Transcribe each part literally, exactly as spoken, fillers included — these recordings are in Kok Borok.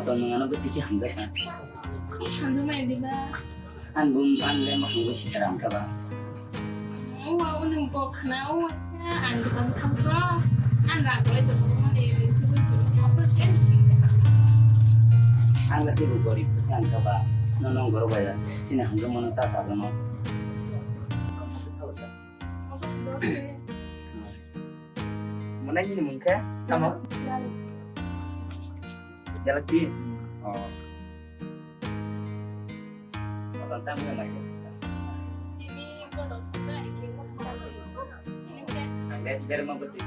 Nwng ano bwtwi khe hamjakha. Hamjakmani diba? Ang bum pan le mokol bo sitaram kha ba. O, o nwng kok khna, o, ang kwbang thang pro. Ang rang kwlai jotto mani, offer ken si. Ang le teibo gorib bwsa ang kha ba. No nong goro bai, sini hamjakmano cha cha bono. Mwnai nini mung khe tamo? Galaxy. Oh. Motor tamo nai se. Ang de berma beti.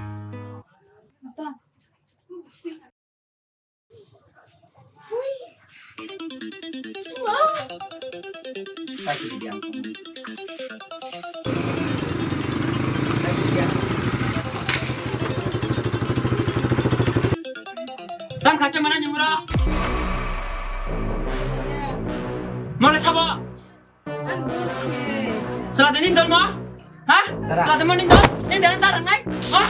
Tang kacha mana nyumura? Mana sabo? Sela de nindol mo? Ha? Sela de mo nindol? Nindol ta rangnai? Ha?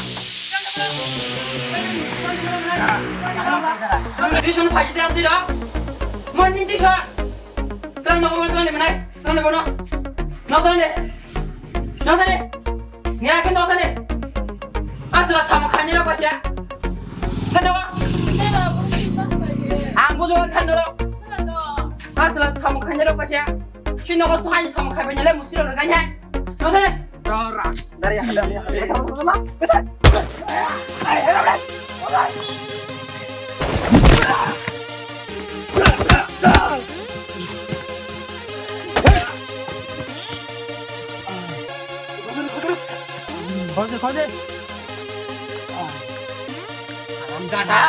Tuition phaji de amtira. Mo nindol sa. Tang mo mo tang ni manai. Tang ni bono. No tang ni. No tang ni. Ni akin no tang ni. Asla samung khani ro pasia. Hello. Ang bujo khani ro. Asla samung khani ro pasia. Chino ko sohai samung khai bani le musiro ro ganya. No tang ni. Dora. Dari, dari, dari. Khol de, khol de. Haram gada.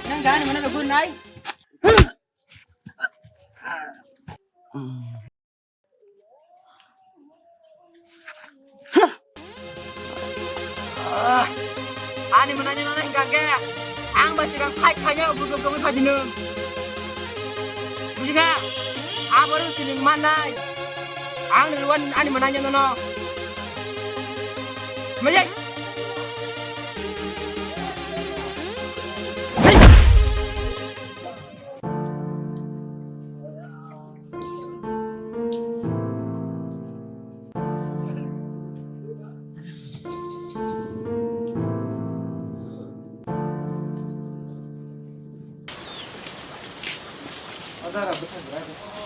Nang gani mana lagu nai? Ani mwnani nono hingka khe ang bai swkang fight khaina bujo kobwi phaidi nwng. Bujikha? Abo rw sining mannai. Ang ni rw ani mwnani nono. Mejek.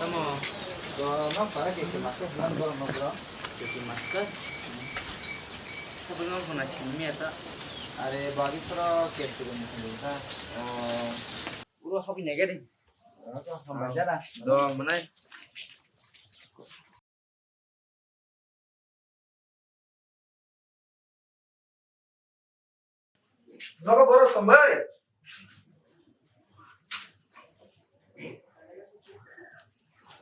Tamo? Bo nang para ke ke maske selam borok nokro. Ke ke maske? Sabai nang khona simi ata. Are bagi pro ke ke mo khona ta. Oh. Uro hobi nege di. Uro to hambai jara. Do manai. Nogo borok tongbai.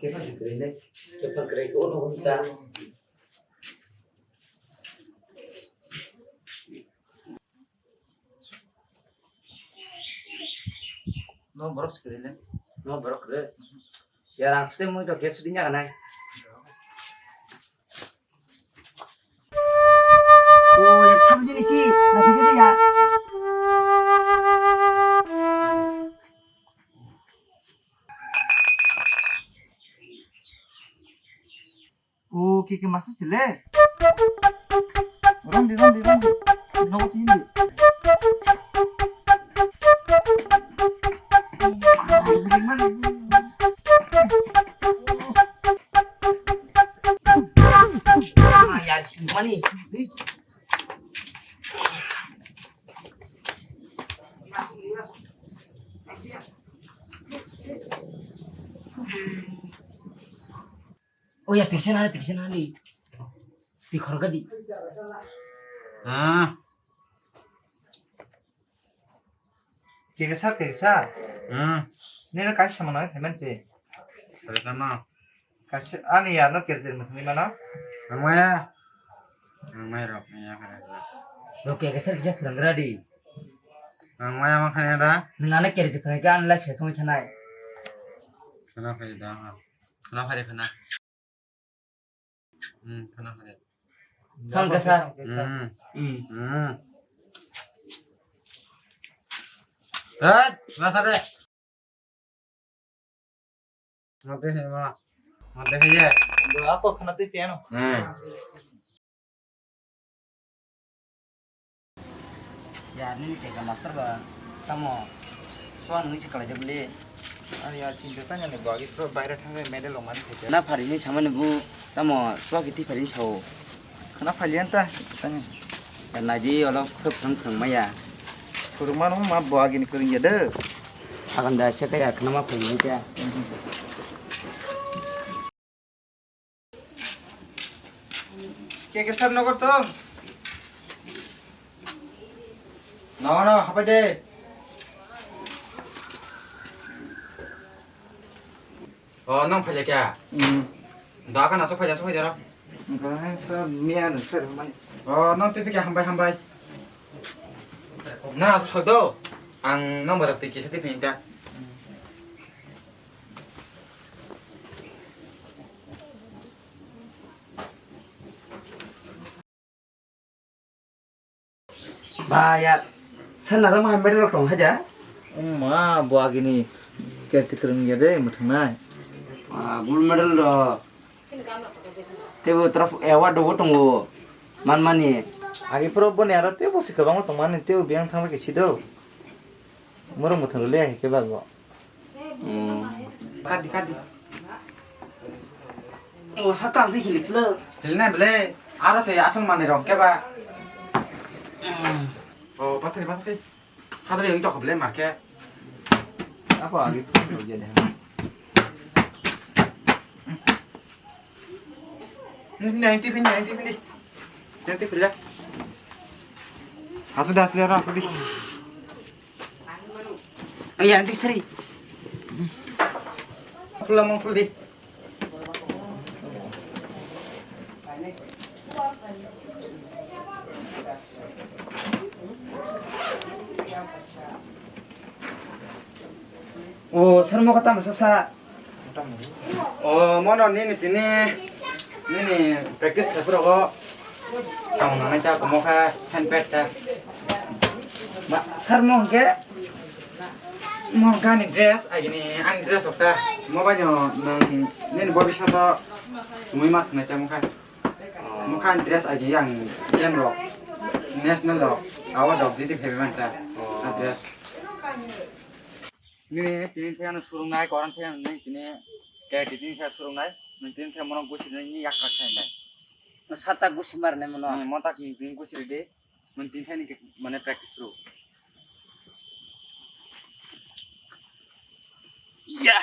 Kephang se kwrwi nai. Kephang kwrwi ko nogo ta. No borok se kwrwi le. No borok kwrwi. Ya rang sute mui to gas sudi nya nai. O ya sabji ni si na khe ya. O, ke ke masa sile. Rom di, rom di, rom di. Nogo tin di. Ah, ya, si mani. Oh ya, tiksen ani, tiksen ani. Tikhor gadi. Ah. Kekesar, kekesar. Hmm. Nini kaisa mano, hemen si. Sari kama. Kaisa, ani ya no kerjir mutuni mano. Ang maya. Ang maya rok, ya kara. Lo kekesar kisa phurang gadi. Ang maya ma khani ra. Nana kerjir phurang ke an life sesong chanai. Sana phai da. Khana phai khana. Hmm, khana phai. Khang kasa. Hmm. Hmm. Hmm. Hai, rasa de. Mate hai ma. Mate hai ya. Bo ako khana tei piano. Hmm. Ya, nini tega master ba tamo suan nisi kalai jabli. Ani ya chinta tanya ni bagi pro baira thangkai medal lo mani khaja. Na phari ni samani bu tamo suaki ti phari ni sao. Khana phalian ta tanya. Ya naidi olo khep thang thang maya. Kuruma no ma bagi ni kuring ya de. Akan da se kaya khana ma phali ni kya. Ke ke sir nokor tong? No, no, hapai de. Oh, nang phai kya? Hmm. Da ka na so phai da, so phai da ro. Enggak, sir, mian, sir, mai. Oh, nang tipi kya hambai, hambai. Na, so do. Ang nang badak tiki sa tipi ta. Ba ya, sana ram hai medal tong haja. Ma bo agini kerti kereng ya de muthungnai. Ah, gold medal do. Tebo traf award do tongo. Man mani. Agi pro boni aro tebo si kabang tong mani tebo biang thang ke sido. Moro muthung le ke ba go. Hmm. Kadi, kadi. O, sa tang si hilik silo. Hilne bele, aro se asong mani rong keba. O, pathri, pathri. Hadri yang cokop le make. Apa lagi? Ninety pin, ninety pin di. Ninety pin ya. Hasu dah, hasu dah, hasu di. Iya, nanti seri. Full lamang full di. O, sir, mo kata masa sa. O, mono nini tini, nini practice khai phurogo. Samung nangnai ta, komo kha, handpad ta. Ba, sir, mo hwnkhe, mo hwnkhe ani dress, agini ani dress okta. Mo bai no nwng nini bobiswato chumui ma thwngnai ta mo kha. Mo kha ani dress agi ang game rok, national rok, award rok jiti phaibai man ta. A dress. Nini tini khe ano surungnai, koran khe ano nini tini, ke tini khe surungnai, nini tini khe mono gusi nini yakra khe nai. Sata gusi mar nai mono. Hmm, mo tak nini tini gusi ridi, nini tini khe nini mane practice ru. Ya.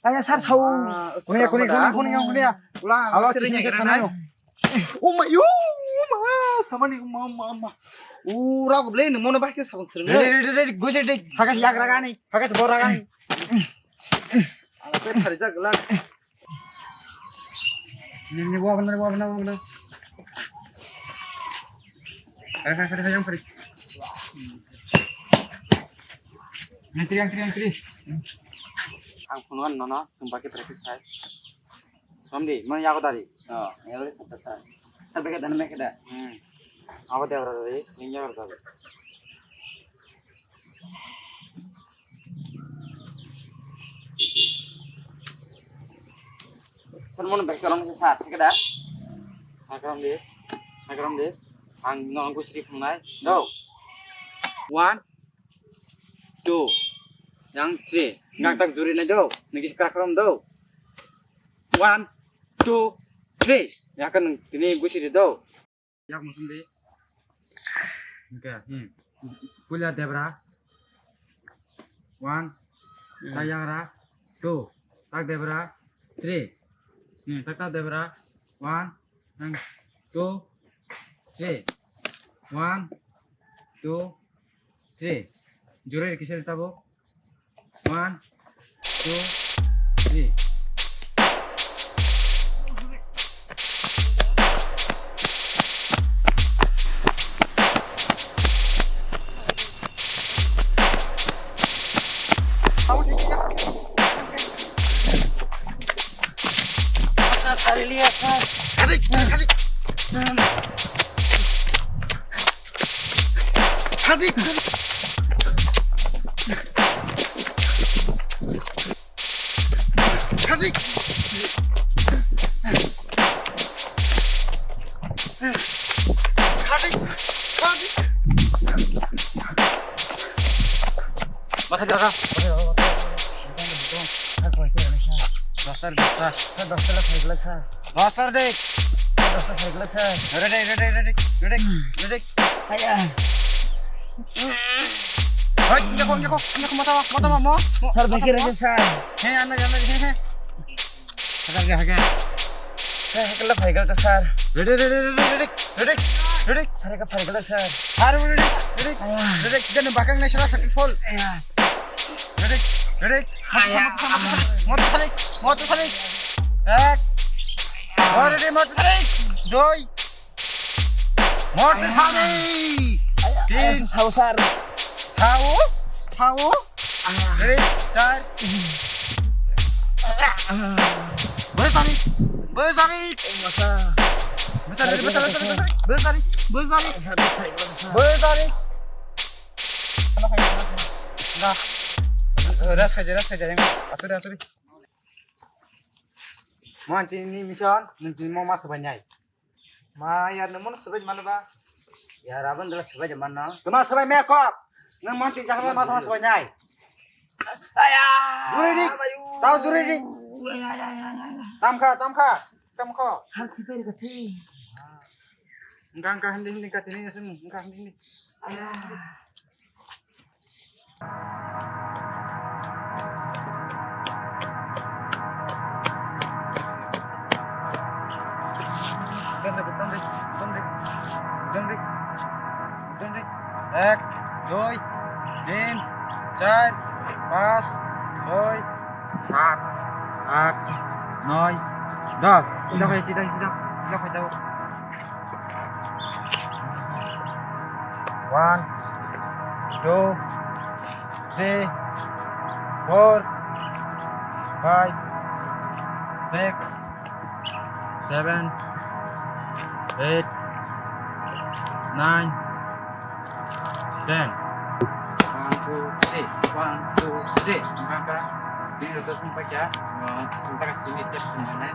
Aya sar sau. Kunia, kunia, kunia, kunia, kunia. Ulang, awa sering sering ya, sana yo. Uma, yo, uma, samani, uma, uma, uma. Ura ko ble, ni mono bahke sabang sering. Re, re, re, re, gojek de. Hagas yagra gani, hagas bora gani. Ala pe thari jak la. Ni, ni, wabna, wabna, wabna. Kare, kare, kare, yang kare. Ni, tri, yang tri, yang tri. Ang phone wan nono, sumba ke practice hai. Ramdi, mana yago dari? Oh, yago dari sabta sa. Sabta ke dana me ke da? Hmm. Abo de ora dari, yang yago dari. Sir, mono bai karong sa, thik da? Hai karong di, hai karong di. Ang no ang kusri phungnai. Do. One, two, yang three. Nang tak juri nai do. Nang kis krak karong do. One, two, three. Ya kan tini kusri do. Yak musun di. Oke, hmm. Puila debra. One. Hmm. Tak yagra. Two. Tak debra. Three. Hmm, tak tak debra. One. And two. Three. One. Two. Three. Jure kisar tabuk. One, two, three. Sir, kari liya, sir. Kari, kari. Hadi. Sir, dosta, dosta. Sir, dosta le phaikla, sir. Dosta ready. Sir, dosta phaikla, sir. Ready, ready, ready, ready, ready. Aya. Hoi, ngeko, ngeko, ngeko, mata, mata, mo, mo. Sir, beke ready, sir. He, anda, anda, he, he. Hake, hake. Sir, hake le phaikla, sir. Ready, ready, ready, ready, ready, ready. Sir, hake phaikla, sir. Are ready, ready, ready. Jani bakang national successful. Aya. Ready, ready. Motor salik, motor salik, motor salik. Ek. Oh, ready, motor salik. Doi. Motor salik. Tin. Sao, sir. Sao, sao. Ready, char. Boi salik, boi salik. Masa. Boi salik, boi salik, boi salik, boi salik, boi salik. Sir, phaikla, sir. Boi salik. Rest khai, rest khai, asuri, asuri. Mo tini mission, nung tini mo ma swbai nai. Ma yar nung mo swbai mano ba. Yar abang dala swbai de mano. Tuma swbai me kok. Nung mo tini jahama ma swbai nai. Aya. Juri di. Tau juri di. Tamkha, tamkha. Tamkha. Sir, kiper ka thi. Engka, engka, hindi, hindi, engka, tini, sini, engka, hindi, hindi. Ek, dui, tin, char, pas, soi, sat, at, noi, dos. Sida khai, sida, sida, sida khai tao. One, two, three, four, five, six, seven, eight, nine, ten. One, two, three. One, two, three. Engka, engka. Bini rotation paikha. Engka, engka, sini step sini.